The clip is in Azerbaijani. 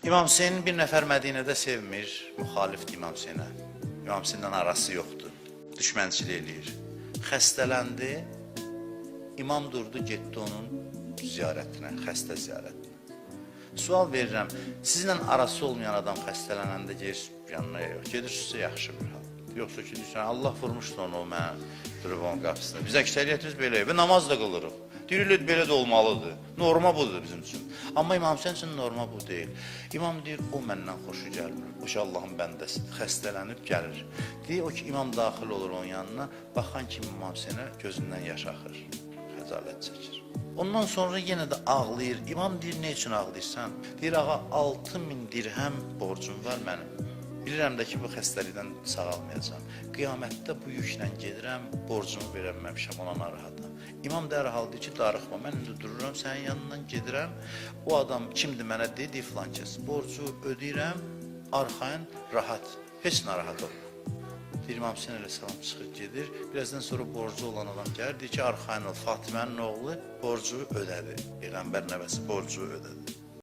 İmam Hüseyin bir nəfər Mədinədə sevmir, müxalifdir İmam Hüseynə. İmam Hüseynlə arası yoxdur. Düşmənçilik eləyir. Xəstələndi. İmam durdu, getdi onun ziyarətinə, xəstə ziyarətinə. Sual verirəm, sizinlə arası olmayan adam xəstələnəndə gedir yanına ya yox, gedirsinizsə yaxşı bir hal. Yoxsa ki, deyirsən, Allah vurmuşdu onu o mənə durub onun qapısında. Biz əksəriyyətimiz belə və namaz da qılırıq. Deyirik, belə də olmalıdır. Norma budur bizim üçün. Amma İmam Hüseyn üçün norma bu deyil. İmam deyir, o məndən xoşu gəlmir. O ki, Allahın bəndəsidir. Xəstələnib gəlir. Deyir, o ki, imam daxil olur onun yanına, baxan kimi İmam Hüseynə gözündən yaş axır. Xəcalət çəkir. Ondan sonra yenə də ağlayır. İmam deyir, nə üçün ağlayırsan? Deyir, ağa, 6000 dirhəm borcum var mənim. Bilirəm də ki, bu xəstəlikdən sağalmayacağam. Qiyamətdə bu yüklə gedirəm, borcumu verəməmişəm, ona narahatam. İmam dərhal deyir ki, darıxma, mən indi dururam, sənin yanından gedirəm. O adam kimdir mənə dedi, filan kəs. Borcu ödəyirəm, arxayın, rahat, heç narahat olma. Deyir, İmam Hüseyin əleyhissalam çıxır gedir. Birazdan sonra borcu olan adam gəlir, deyir ki, arxayın ol, Fatimənin oğlu borcu ödədi. Peyğəmbər nəvəsi borcu ödədi.